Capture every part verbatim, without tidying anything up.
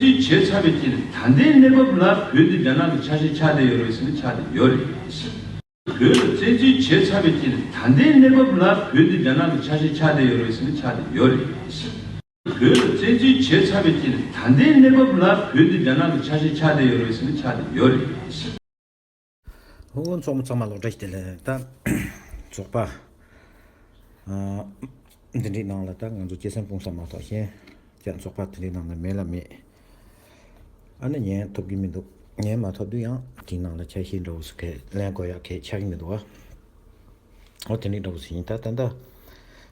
བརྩོན་བྱས་ཚར་བའི་རྐྱེན་ད་ལྟའི་གནས་བབ་ལ་བོད་འདི་རྒྱ་ནག་གི་ཆ་ཤས་ཆགས་བསྡད་ཡོད་རེད་ཟེར་ན་ཆགས་བསྡད་ཡོད་རེད། བོད་ལ་བཙན་འཛུལ་བྱས་ཚར་བའི་རྐྱེན་ད་ལྟའི་གནས་བབ་ལ་བོད་འདི་རྒྱ་ནག་གི་ཆ་ཤས་ཆགས་བསྡད་ཡོད་རེད་ཟེར་ན་ཆགས་བསྡད་ཡོད་རེད། བོད་ལ་བཙན་འཛུལ་བྱས་ཚར་བའི་རྐྱེན་ད་ལྟའི་གནས་བབ་ལ་བོད་འདི་རྒྱ་ནག་གི་ཆ་ཤས་ཆགས་བསྡད་ཡོད་རེད་ཟེར་ན་ཆགས་བསྡད་ཡོད་རེད། ཨོ་ཚོགས་མི་ཚང་མ་ལོག་འདྲ་ཞིག་དེ་ལས་ད་ཚོགས་པ་ཨ་འདི་འདྲའི་ནང་ལ་ད་ང་ཚོ་སྐྱེ་སེམས་སྤུངས་ས་མ་གཏོགས་གཞན་ཀྱང་ཚོགས་པ་དེ་འདྲའི་ནང་ལ་མེད་ལ་མེད། ཨ་ནི་ཉན་ཐུབ་ཀྱི་མི་འདུག་ཉན་མ་ཐུབ་དུས་ཡང་དེའི་ནང་ལ་ཆ་ཤས་འདྲ་བོ་ཟིག་གི་ལེན་དགོས་ཡག་གི་ཆགས་ཀྱི་མི་འདུག་ཨ། ཨོ་དེ་འདྲའི་འདྲ་བོ་ཟིག་ཡིན། ད་ད་ད་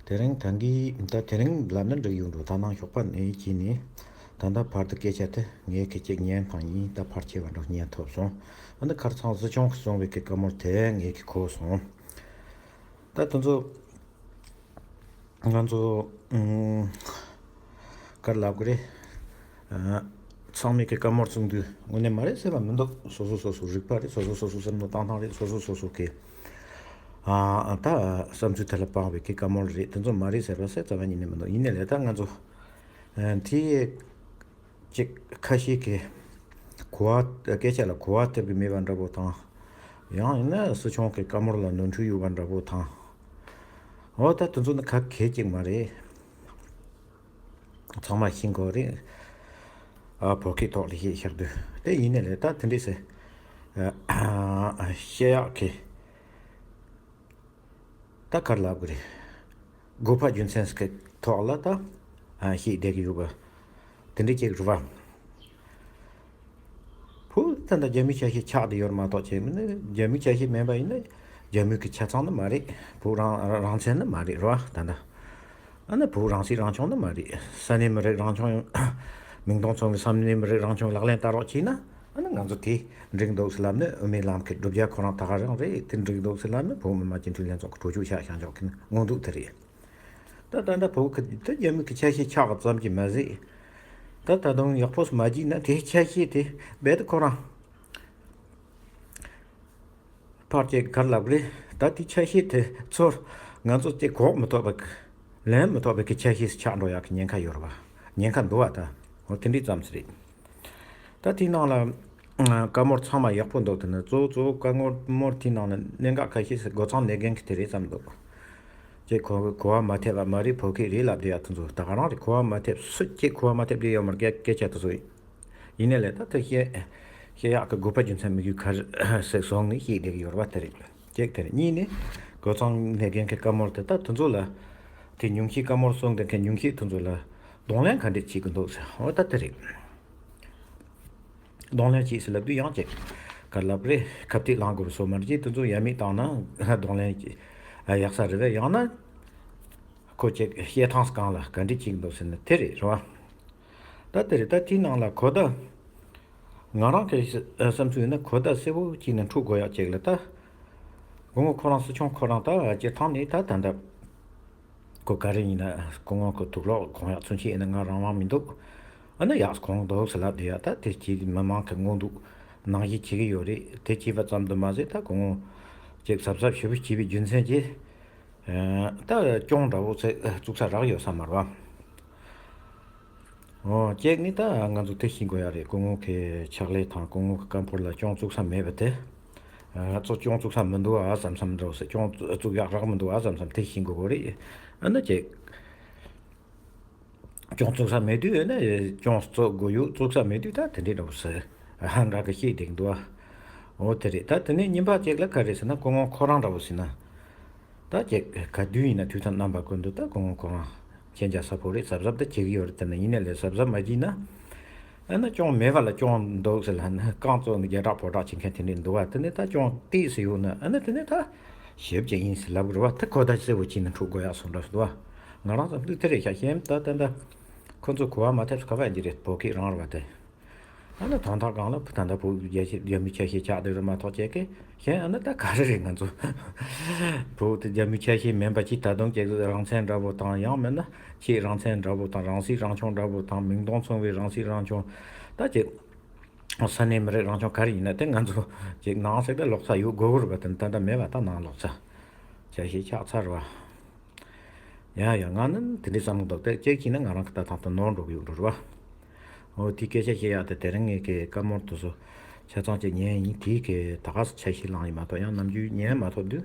དེ་རིང་ད་གི་ད་དེ་རིང་ལབ་ན་འགྲིག་ཡོད་འགྲོ། ད་ནང་ཞོགས་པ་ནས་ཀྱིས་ནི་ད་ད་ཕར་དུ་སྐད་ཆ་དེ་ངས་ཁི་ཅིག་ཉན་ཐང་ཡིན། ད་ཕར་ཆེ་བ་འགྲོ་ཉན་ཐུབ་སོང་། ཨ་ནི་ཁར་ཚང་སྲིད་སྐྱོང་གི་གསུང་བའི་གི་བཀའ་མོལ་དེ་ངས་ཁི་གོ་སོང་། ད་དེ་ཚོ་ང་ཚོ་ཨུམ་ག་རེ་ལབ་དགོས་རེད། ཨ་ཚང་མས་ཀྱི་བཀའ་མོལ་གསུང་དུས་དངོས་གནས་མ་རེད་ཟེར་བ་མི་འདུག་སོ་སོ་སོ་སོ་རིག་པ་རེད། སོ་སོ་སོ་སོ་བསམ་བློ་བཏང་སྟངས་རེད། སོ་སོ་སོ་སོ་གི་ཨ་ད་བསམ་ཚུལ་དེ་ལ་དཔག་པའི་ཀྱི་བཀའ་མོལ་རེད། དེ་ཚོ་མ་རེད་ཟེར་བ་ཟེར་རྩ་བ་ཉིད་ནས་མི་འདུག་ཡིན་ནའི་ལས་ད་ང་ཚོ་ཨ་དེ་ཅིག་ཁ་ཤས་ཀྱི་གོ་བ་སྐད་ཆ་ལ་གོ་བ་ཐེབས་ཀྱི་མེད་པ་འདྲ་པོ་དང་། ཡང་ཡིན་ན་སྲིད་སྐྱོང་གི་བཀའ་མོལ་ལ་ནོར་འཁྲུལ་ཡོད་པ་འདྲ་པོ་དང་། འོ་ད་དེ་ཚོ་ནི་ག་གེ་ཅིག་མ་རེད། ཚང་མ་ཤེས་དགོས་རེད། ཨ་བོད་སྐད་ཐོག་ལ་བཤད་བཞག་དུས་དེ་ཡིན་ནའི་ལས་ད་དེ་འདྲས་ཟེར་བཤད་ཡག་གི་ད་ག་རེ་ལབ་དགོས་རེད། དགོས་པ་རྒྱུ་མཚན་གྱི་ཐོག་ལ་ད་བཤད་བསྡད་ཀྱི་ཡོད་པ་དེ་འདྲ་ཅིག་རེད་བ། བུ་ད་ལྟ་རྒྱ་མི་ཆ་ཤས་ཆགས་བསྡད་ཡོད་མ་གཏོགས་བྱས་མིན་ན། རྒྱ་མི་ཆ་ཤས་མིན་པ་ཡིན་ན་རྒྱ་མི་གི་ཆ་ཚང་ནི་མ་རེད། བོད་རང་རང་བཙན་ནི་མ་རེད་རོ། ད་ལྟ་ཨ་ནི་བོད་རང་སྲིད་རང་སྐྱོང་ནི་མ་རེད། ས་གནས་མི་རིགས་རང་སྐྱོང་མིང་དོན་མཚུངས་པའི་ས་གནས་མི་རིགས་རང་སྐྱོང་ལག་ལེན་བསྟར་རོགས་བྱས་ན་ཨ་ནི་ང་ཚོ་དེ་འགྲིག་འདུག་ཟེར་ལབ་ནི་དབུ་མའི་ལམ་གི་བསྒྲུབ་བྱ་ཁོ་རང་ད་ག་རང་རེད། དེ་འགྲིག་འདུག་ཟེར་ལབ་ནི་བོད་མི་མང་སྤྱི་འཐུས་ལྷན་ཚོགས་ཀྱི་གྲོས་ཆོད་བཞག་བཞག་འཇོག་གི་ནི་མངོན་འདུག་དེ་རེད། ད་ད་ལྟ་བོད་ཁུལ་དུ་རྒྱ་མི་གི་ཆ་ཤས་ཆགས་པ་ཙམ་གྱིས་མ་ཟད། ད་ད་དུང་ཡག་པོ་མ་བགྱིས་ན་དེའི་ཆ་ཤས་དེ་རྦད་དེ་ཁོ་རང་ཕར་ཅིག་ག་རེ་ལབ་རེད། ད་དེའི་ཆ་ཤས་དེ་ཚོར་ང་ཚོ་དེ་གོག་མི་ཐོག་པ་གི་ལེན་མི་ཐོག་པའི་གི་ཆ་ཤས་སུ་ཆགས་འགྲོ་ཡག་གི་ཉེན་ཁ་ཡོད་རེད་བ། ཉེན་ཁ་འདུག་བ། ད་འོ་དེ་འདྲའི་ཙམ་ཞིག་རེད། ད་དེའི་ནང་ལ་བཀའ་མོལ་ཚང་མ་ཡག་པོ་འདུག་དེ་ནི་གཙོ་བོ་གཙོ་བོ་བཀའ་མོལ་དེའི་ནང་ལ་གནད་འགག་ཁ་ཤས་སུ་སྒོ་མཚམས་ལས་འགན་གྱི་དེ་རེད་བསམ་འདུག་ཅེས་གོ་གོ་བ་མ་ཐེབས་པ་མ་རེད། བོད་སྐད་རེད་ལབ་བསྡད་ཡ་དེ་ཚོ་ད་ག་རང་རེད། གོ་བ་མ་ཐེབས་སུ་ཅེས་གོ་བ་མ་ཐེབས་བསྡད་ཡོད་མ་རེད། སྐད་སྐད་ཆ་དེ་ཚོ་ཡིན་ནའི་ལས་ད་དེ་བཤད་བཤད་ཡག་གི་དགོས་པ་རྒྱུ་མཚན་དམིགས་ཡུལ་ག་རེ་ཟེར་བཟུང་ནས་བཤད་བསྡད་ཀྱི་ཡོད་རེད་བ། དེ་རེད། གཅིག་དེ་རེད། གཉིས་ནི་སྒོ་མཚམས་ལས་འགན་གྱི་བཀའ་མོལ་དེ་ད་དེ་ཚོ་ལ་དེ་ཉུང་ཤས་བཀའ་མོལ་གསུངས་བསྡད་མཁན་ཉུང་ཤས་དེ་ཚོ་ལ་གདོང་ལེན་ག་འདྲས་བྱེད་ཀྱི་འདུག་ཟེར། འོ་ད་དེ་རེད། གདོང་ལེན་བྱེད་ཟེར་ལབ་དུས་ཡང་ཅིག་ག་ལབ་རེད། ཁ་གཏད་ལངས་དགོས་པའི་བཟོ་མ་རེད། དེ་ཚོ་ཡ་མེད་བཏང་ན་གདོང་ལེན་གྱི་ཡག་ས་རེད་པས། ཡང་ན་ཁོ་ཅིག་བཤད་ཐངས་གང་ལ་ག་འདྲ་བྱེད་ཀྱི་འདུག་ཟེར་ན་དེ་རེད་རེད་བ། ད་དེ་རེད། ད་དེའི་ནང་ལ་གོ་བརྡ་ང་རང་གི་བསམ་ཚུལ་ཡིན་ན་གོ་བརྡ་གསལ་པོ་ཅིག་ནས་འཕྲོད་དགོས་ཡག་ཅིག་ལ་ད་སྐུ་ངོ་ཁོ་རང་སྲིད་སྐྱོང་ཁོ་རང་ད་སྤྱིར་བཏང་ནས་ད་ད་འདྲ། ཁོ་ག་རེ་ཡིན་ན་སྐུ་ངོ་གི་དུག་ལོག་གོན་ཡག་ཚུན་ཆད་ཡིན་ན་ང་རང་དབང་མི་འདུག་ཨ་ནི་ཡག་གོན་འདུག་ཟེར་ལབ་བསྡད་ཡ། ད་དེ་བྱས་མི་མང་གི་མངོན་འདུག་ནང་བཞིན་བྱེད་ཀྱི་ཡོད་རེད། དེ་བྱས་པ་ཙམ་དུ་མ་ཟད་ད་སྐུ་ངོ་ཅིག་གཟབ་གཟབ་ཞེ་པོ་བྱས་པའི་རྒྱུ་མཚན་གྱིས་ད་སྐྱོན་འདྲ་བོ་ཚིག་བཙུགས་ས་རག་ཡོད་ས་མ་རེད་བ། འོ་གཅིག་ནི་ད་ང་ཚོ་དེ་ཤེས་དགོས་ཡ་རེད། སྐུ་ངོ་གི་ཕྱག་ལས་དང་སྐུ་ངོ་གི་བཀའ་འཁོར་ལ་སྐྱོན་བཙུགས་ས་མེད་པ་དེ། ཨ་གཙོ་སྐྱོན་བཙུགས་ས་མི་འདུག་ཨ་བསམ་བསམ་འདྲ་བོ་ཟེར། སྐྱོན་བཙུགས་ཡག་རག་མི་འདུག་ཨ་བསམ་བསམ་དེ་ཤེས་དགོས་གོ་རེད། ཨ་ནི་ཅིག་སྐྱོན་བཙུགས་ས་མེད་དུས་ཨ་ནི་སྐྱོན་བཙུགས་དགོས་ཡོད། བཙུགས་ས་མེད་དུས་ད་དེ་འདྲས་འདྲ་བོ་ཟེར་ཨ་འདྲ་གི་བཤད་བསྡད་ཀྱི་འདུག་ཨ། འོ་དེ་རེད། ད་དེ་ནས་གཉིས་པ་ཅིག་ལ་ག་རེ་ཟེར་ན་སྐུ་ངོ་ཁོ་རང་འདྲ་བོ་ཟེར་ན། ད་ཅིག་ག་དུས་ཡིན་ན་དུས་དང་རྣམ་པ་ཀུན་ཏུ་ད་སྐུ་ངོ་ཁོ་རང་མཁྱེན་རྒྱ་ཚ་པོ་རེད། གཟབ་གཟབ་ད་བྱེད་ཀྱི་ཡོད་རེད། དེ་ནས་ཡིན་ནའི་ལས་གཟབ་གཟབ་མ་བྱས་ན་ཨ་ནི་སྐྱོན་མེད་པ་ལ་སྐྱོན་འདུག་ཟེར་ལབ་ན་རྐང་བཙུགས་ནས་རྒྱ་གྲགས་ཕོ་གྲགས་བྱེད་མཁན་དེ་འདྲས་འདུག་བ། དེ་ནས་ད་སྐྱོན་ཏོག་ཙམ་ཡོད་ན་ཨ་ནི་དེ་ནས་ད་ཞིབ་ཅིག་ཡིན་ཟེར་ལབ་དགོས་རེད་བ། ད་གོ་བརྡ་གསལ་པོ་བྱས་ནས་འཕྲོད་དགོས་ཡག་སོང་འདྲ་སོང་འདུག་བ། ང་རང་ཚོ་འདི་དེ་རེད་ཤག་ཤེས་ད་ད་ད་ཁོ་ཚོ་གོ་བ་མ་ཐེབས་སུ་ག་བ་ཡིན་གྱི་རེད། བོད་སྐད་རང་རེད་བ་དེ། ཨ་ནི་དོན་དག་སྒང་ལ་ད་ལྟ་བོད་རྒྱ་ཆེ་རྒྱ་མི་ཆ་ཤས་ཆགས་བསྡད་རེད་མ་གཏོགས་ཅེས་ཀྱི་གཞན་ཨ་ནི་ད་ག་རེ་རེད། ང་ཚོ་བོད་དེ་རྒྱ་མི་ཆ་ཤས་མིན་པ་ཅིག་ད་དུང་ཅིག་རང་བཙན་འདྲ་པོ་དང་ཡང་མིན་ན་ཕྱེད་རང་བཙན་འདྲ་པོ་དང་རང་སྲིད་རང་སྐྱོང་འདྲ་པོ་དང་མིང་དོན་མཚུངས་པའི་རང་སྲིད་རང་སྐྱོང་ད་ཅིག་ས་གནས་མི་རིགས་རང་སྐྱོང་ག་རེ་ཡིན་ན་དེ་ང་ཚོ་ཅིག་ནང་གསེས་ད་ལོག་ས་ཡོད་དགོས་ཀྱི་རེད་པ། དེ་ད་ལྟ་མེད་པ་ད་ནང་ལོག་ས་ཆ་ཤས་ཆགས་ཚར་བ། ཡ་ཡ་ང་ནི་དེ་འདྲའི་བསམ་བློ་འདུག་སྟེ་གཅིག་བྱས་ན་ང་རང་གི་ལྟ་སྟངས་དེ་ནོར་འགྲོ་གི་ཡོད་འགྲོ་རེད་བ། འོ་དེའི་སྐད་ཆ་བཤད་ཡག་དེ་དེ་རིང་ངས་ཀྱི་བཀའ་མོལ་དེ་ཚོ་ཆ་ཚང་ཅིག་ཉན་ཡིན། དེའི་གི་ད་ག་སེ་འཆར་གཞི་བླངས་ཡིན་མ་གཏོགས། ཡང་ནམ་རྒྱུན་ཉན་མ་ཐུབ་དུས་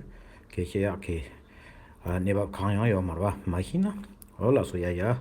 གི་བཤད་ཡག་གི་ཨ་གནས་བབ་གང་ཡང་ཡོད་མ་རེད་པ། མ་ཤེས་ན། འོ་ལགས་སོ། ཡ་ཡ།